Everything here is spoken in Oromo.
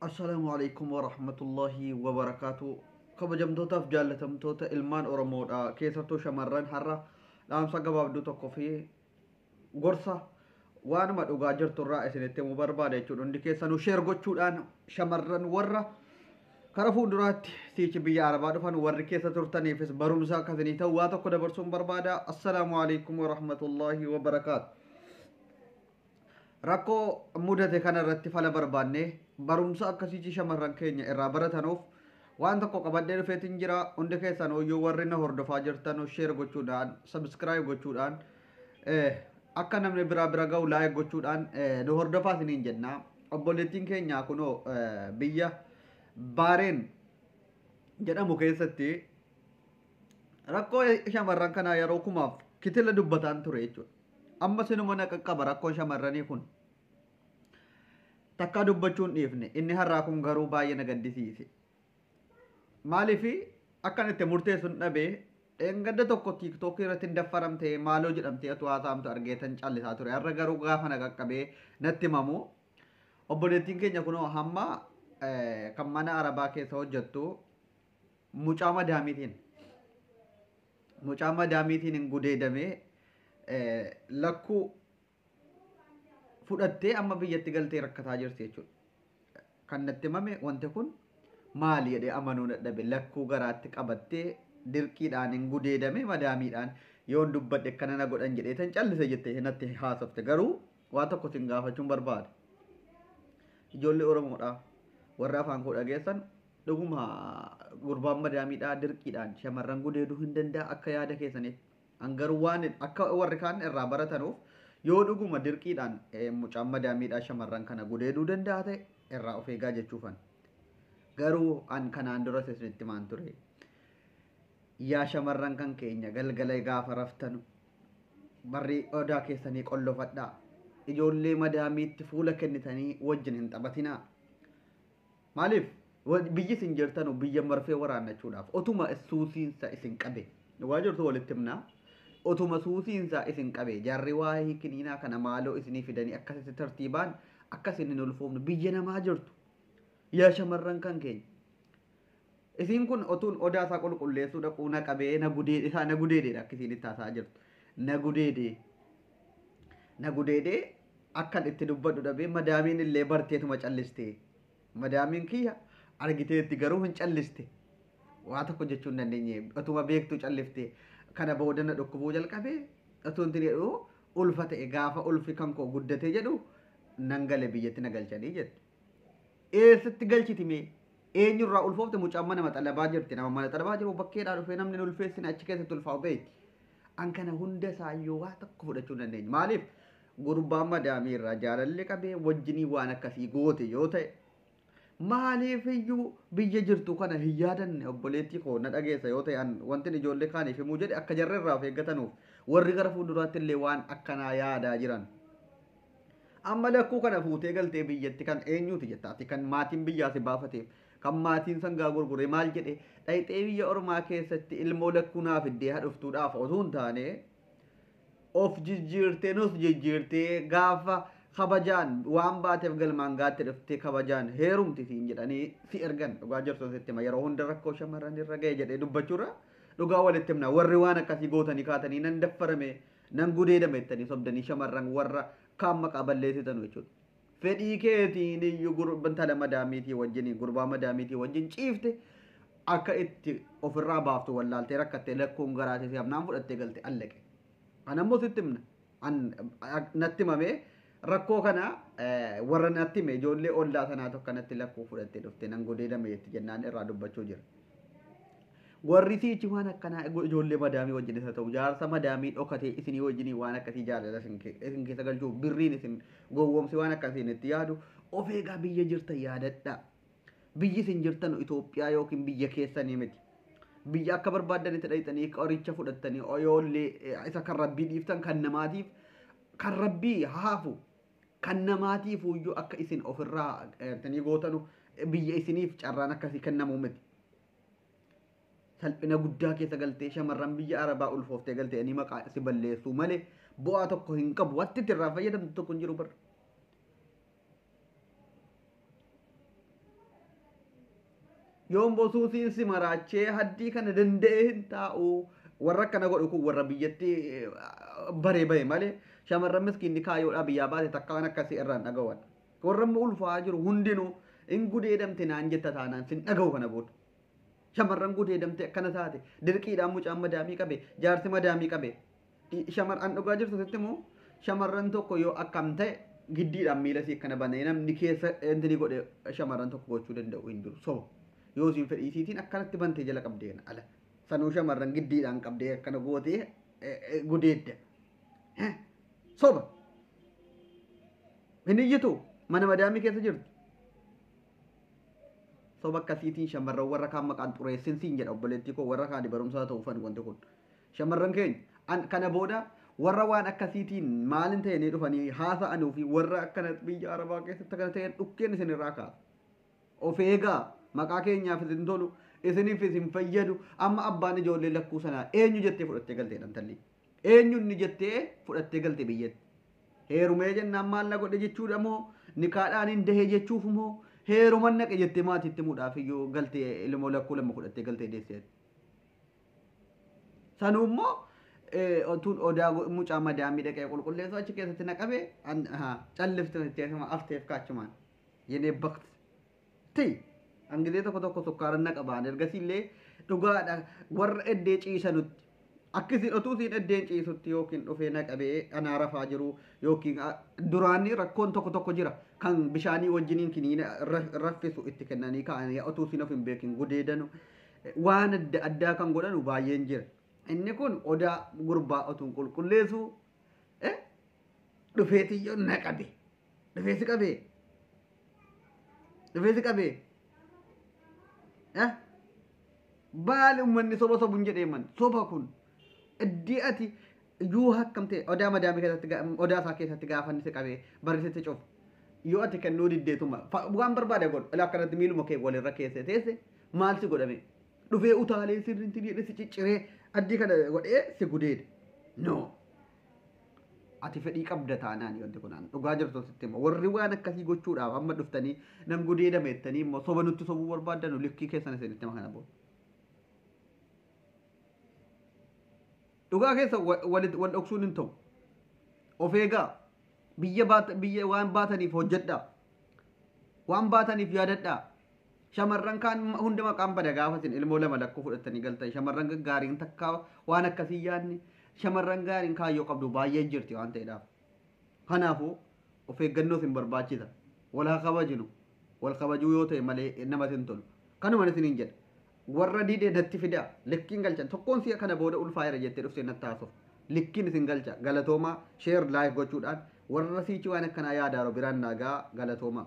Assalaamu alaikum warahmatullahi wabarakaatu. Kabajamtootaaf jaallatamtoota ilmaan Oromoodha. Keessattuu shamarran har'a dhaamsa gabaabduu tokko fi gorsa waanuma dhugaa jirturraa isinitti himuu barbaada jechuudha. Hundi keessanuu share gochuudhaan shamarran warra kara fuulduraatti siichi biyya Arabaa dhufan warri keessa turtaniifis barumsa akkasinii ta'u waa tokko dabarsuun barbaada. Assalaamu alaikum warahmatullahi wabarakaatu. Rakkoo mudate kana irratti fala barbaannee barumsa akkasiichi shamarran keenya irraa baratanuuf waan tokko qabadhee dhufeetiin jira. Hundi keessan hoyyuu warri na hordofaa jirtan share gochuudhaan, subscribe gochuudhaan, akka namni biraa bira ga'u like gochuudhaan nu hordofaa isiniin jenna. Obboleettiin keenya kunoo biyya Baareen jedhamu keessatti rakkoo shamarran kanaa yeroo kumaaf kitila dubbataan ture jechuudha. Amma sinuma na qaqqaba rakkoon shamarranii kun. Takkaa dubbachuun dhiifne inni har'aa kun garuu baay'ee na gaddisiise. Maaliif akkan itti murteessu hin dhabee dheengadda tokko tiiktookii irratti hin daffaramte maaloo jedhamtee atu haasa'amtu argeetan callisaa ture. Har'a garuu gaafa na qaqqabee natti himamu obboleettiin keenya kunoo hamma kan mana Arabaa keessa hojjettu mucaa madaamiitiin hin gudeedamee lakkuu fudhattee amma biyyatti galtee rakkataa jirti jechuudha. Kan natti himame wanti kun maali jedhee amanuu dadhabe. Lakkuu garaatti qabattee dirqiidhaan hin gudeedame madaamiidhaan yoon dubbadhe akkana na godhan jedhee tan callise jettee natti haasofte. Garuu waa tokko sin gaafachuun barbaada. Ijoollee Oromoodhaa warra afaan koo dhageessan dhuguma gurbaan madaamiidhaa dirqiidhaan shamarran gudeeduu hin danda'a akka yaada keessaniif. An garuu waan akka warri kaan irraa baratanuuf yoo dhuguma dirqiidhaan mucaan madaamiidhaa shamarran kana gudeeduu danda'a ta'e irraa of eegaa jechuufan. Garuu an kanaan duras isinitti himaan ture. Yaa shamarran kan keenya galgala gaafa raftanu barri odaa keessanii qollofadhaa. Ijoollee madaamiitti fuula kennitanii wajjin hin taphatinaa. Maaliif biyyi isin jirtanu biyya marfee waraannachuudhaaf otuma suusiinsa isin qabe. Dhugaa jirtu walitti himnaa. Otuma suusiinsa isin qabe jarri waa'ee kiniinaa kana maaloo isinii fidanii akkasitti tartiibaan akkasin hin ulfoofne biyya namaa jirtu. Yaa shamarran kan keenya. Isiin kun otuun odaa isaa qulqulleessuu dhaquu na qabee na gudeede isaa na gudeedeedha akka isiin itti haasa'aa jirtu. Na gudeedee. Na gudeedee akkan itti dubbadhu dhabee madaamiin illee barteetuma calliste. Madaamiin kiyya argiteetti garuu hin calliste. Waa tokko jechuu hin dandeenye. Otuma beektuu callifte. Kana booda na dhukkubuu jalqabee otoo hin jedhu ulfa ta'e gaafa ulfi kan koo guddatee jedhu nan gale biyyatti na galchanii jette. Eessatti galchiti mee? Eenyurraa ulfoofte mucaan mana maxalabaa jirti. Nama mana xalabaa jiru bakkeedhaa dhufee namni hin ulfeessine achi keessatti ulfaa'u beekti. An kana hunda isaayyuu waa tokko fudhachuu hin dandeenye. Maaliif? Gurbaan madaamii irraa jaalalli qabee wajjinii waan akkasii goote yoo ta'e maaliif iyyuu biyya jirtu kana hin yaadanne obboleettii koo na dhageessa yoo ta'e an wantin ijoollee kaaniif himuu jedhe akka jarri irraa of eeggatanuuf warri gara fuulduraatti illee waan akkanaa yaadaa jiran. Amma lakkuu kana fuutee galtee biyyatti kan eenyuuti jetta ati kan maatiin biyyaa si baafateef kan maatiin sangaa gurgure maal jedhe dhayxee biyya ormaa keessatti ilmoo lakkuu naa fiddee hadhuftuudhaaf osoo hin taane of jijjiirtee nus jijjiirtee gaafa kabajaan waan baateef galmaan gaatte dhuftee kabajaan heerumti siin jedhanii si ergan dhugaa jirtu sitti hima yeroo hunda rakkoo shamarran irra ga'e jedhee dubbachuurra dhugaa walitti himna warri waan akkasii gootanii kaatanii nan daffarame nan gudeedame jettanii sobdanii shamarran warra kaan maqaa balleessitanu jechuudha. Fedhii keetiin iyyuu intala madaamiitii wajjin gurbaa madaamiitii wajjin ciifte akka itti ofirraa baaftu wallaaltee rakkattee lakkoon garaatee si hafnaan fudhattee galte allaqe. An ammoo sitti himna. An natti himamee rakkoo kana warra natti hime ijoollee ollaa sanaa tokko natti lakkuu fudhattee dhufte nan gudeedame jetti jennaan irraa dubbachuu jira. Warri siichi waan akkanaa ijoollee madaamii wajjin isa ta'u jaarsa madaamii dhokatee isinii wajjinii waan akkasii jaalala isin keessa galchuuf birriin isin gowwoomsi waan akkasiin itti yaadu of eegaa biyya jirtan yaadadhaa. Biyyi isin jirtan Itoophiyaa yookiin biyya keessanii miti. Biyya akka barbaaddanitti dhaqxanii qoricha fudhattanii yoollee isa kan rabbii dhiiftan kan namaatiif kan rabbii haafu kan namaatiif iyyuu akka isin ofirraa gootanu biyya isiniif carraan akkasii kennamuu miti. Salphina guddaa keessa galtee shamarran biyya Arabaa ulfooftee galtee inni maqaa si balleessuu malee bu'aa tokko hin qabu. Wanti itti irraa fayyadamtu tokko hin jiru bara. Yoon bosuusiin si maraachee haddii kana danda'ee hin taa'u. Warra akkana godhu kun warra biyyatti baree bahe malee shamarran miskiinni kaayyoodhaa biyyaa baate takka waan akkasii irraan dhagawan. Warra amma ulfaa'aa jiru hundinuu hin gudeedamte naan jetta taanaan sin dhaga'u kana booda. Shamarran gudeedamte akkana taate dirqiidhaan mucaan madaamii qabe jaarsi madaamii qabe. Shamarran dhugaa jirtu sitti immoo shamarran tokko yoo akkam ta'e giddiidhaan miila isii akkana banee namni keessa intini godhe shamarran tokko gochuu danda'u hin jiru soba. Yoo isiin fedhii isiitiin akkanatti bantee jala qabdee ala. Sanuu shamarran giddiidhaan qabdee akkana gootee gudeedda. Soba. Hin iyyitu mana madaamii keessa jirtu. Soba akkasiitiin shamarran warra kaan maqaan xureessin siin jedha obboleettii koo warra kaan barumsaa ta'uufan wanti kun. Shamarran keenya kana booda warra waan akkasiitiin maalin ta'anii dhufanii haasa'anuu fi warra akkana biyya arabaa keessatti akkana ta'an dhukkeen isin irraa kaasa. Of eegaa maqaa keenyaaf isin tolu isiniif isin fayyadu amma abbaan ijoollee lakkuu sanaa eenyu jettee fudhattee galtee dhantalli. Eenyu inni jettee fudhattee galte biyyatti. Heerumee jennaan maal na godhe jechuudha moo nikaadhaan hin dahee jechuuf moo heeruman naqe jettee maatiitti muudhaaf iyyuu galtee ilmoo lakkuu lama fudhattee galtee deessee. Sanuu immoo otuun odaa mucaa madaamii dhaqee qulqulleessu achi keessatti naqabee callifte afteef kaachumaan yenee bakti. Ti hangizee tokko tokko sukkaaran naqabaan ergasiillee dhugaadha warra eddee ciisanutti akkasiin otuu siin eddeen ciisutti yookiin dhufee naqabee anaa rafaa jiru yookiin duraanii rakkoon tokko tokko jira kan bishaanii wajjiniin kiniina raffisu itti kennanii kaa'anii otuu siin of hin beekin gudeedanu waan adda addaa kan godhanu baay'een jira. Inni kun odaa gurbaa otuun qulqulleessu dhufeetiyyoo naqabe dhufeesi qabee dhufeesi qabee baali uummanni soba sobuun jedheeman soba kun iddii ati iyyuu akkam ta'e odaa madaamii keessatti odaa isaa keessatti gaafa inni si qabee barreessitti cufu yoo ati kennuu diddeetuma waan barbaade godhu ilaa akkanatti miiluma kee walirra keessee teesse maal si godhame dhufee utaalee sirriitti jedhee si cicciree addii kana godhee si gudeede no ati fedhii qabda taanaan wanti kun dhugaa jirtu sitti hima warri waan akkasii gochuudhaaf amma dhuftanii nan gudeedame jettanii immoo soba nutti sobuu barbaadanu likkii keessan isinitti hima kana booda. Dhugaa keessa wal dhoksuun hin ta'u. Of eegaa biyya waan baataniif hojjedhaa. Waan baataniif yaadadhaa. Shamarran kaan hunda maqaan bada gaafa isin ilmoo lama lakkuu fudhattanii galtan shamarran gaariin takka waan akkasii yaadne shamarran gaariin kaayyoo qabdu baay'ee jirti waan ta'eedhaaf. Kanaafuu of eeggannoo isin barbaachisa. Wal haa kabajnu. Wal kabajuu yoo ta'e malee namatti hin tolu. Kanuma isiniin jedha. Warra didee natti fidaa likkiin galchan tokkoon si'a kana booda ulfaa'eera jettee dhuftee natti haasoftu. Likkiin isin galcha galatoomaa sheer laayif gochuudhaan warra siichi waan akkanaa yaadaaro biraan naagaa galatoomaa.